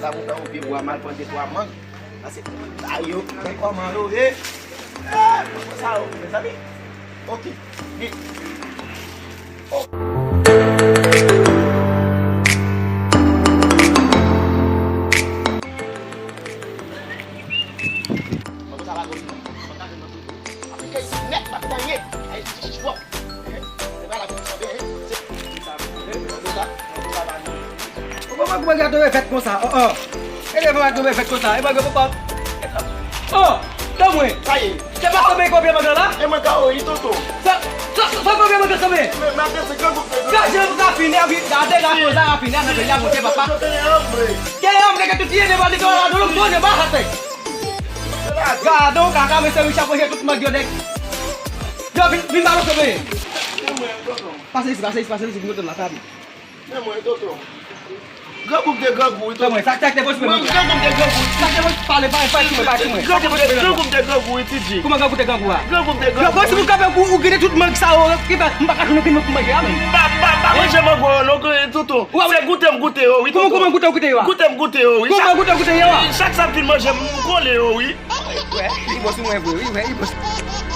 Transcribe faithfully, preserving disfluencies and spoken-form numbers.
Sa pou fè yon pye bwa m al pran de twa mang. Pase, sa yo, men kòman yo ye. Eh, sa yo, mezanmi. Ok, vit. Oh. Mwen konn sa pa gòj mwen. Mwen ka jwenn mwen tou. Aplike isit nèt, pa fè anyen. Ay, ti chich wòp. Se pa la pou sanble, se sa. Mwen konn sa, mwen konn sa pa nou. Ou konprann kòman gade w fèt konsa? Oh, oh. E lè mwen gade w fèt konsa. E mwen konprann. Oh, tann mwen. Sa ye. Se pa sanble kòpye mwen la? E mwen ka oyi, tonton. Sa, sa, sa kòpye mwen sanble? Men, men, men, se grangou, se grangou. Gade, mwen ka fini, gade, gade, sa ka fini, nan peyi a, Bondye, papa. Yo te anble. Te anble ke tout ye, ne pa di ke la, dolo, Bondye, pa hate. Gade yon kaka, mesye Richard, manje tout mang yo nèg. Yo, vin, vin ba nou sobe. Pase isi, pase isi, pase isi, vin kote m la, sa vin. Men mwen, tonton. Grangou te grangou, wi, tonton. Mwen, sa, sa te pwosib mwen. Grangou te grangou. Sa te pwosib pale, pale, pale sou mwen, pale sou mwen. Grangou te grangou, wi, T J. Kòman grangou te grangou a? Grangou te grangou. Yo, bon, si ou kanpe pou ou kite tout mang sa yo, ki fè, m pa ka jwenn okenn mang pou manje a, menm. M pa, m pa, m pa manje mango yo, non, tonton. Se goute m goute yo, wi, tonton. Kòman, kòman goute w goute yo a? Goute m goute yo, wi. Kòman goute w goute yo a? Chak sa m fin manje, m kole yo, wi. Wè, li bon sou mwen vre, wi, wè, li bon sou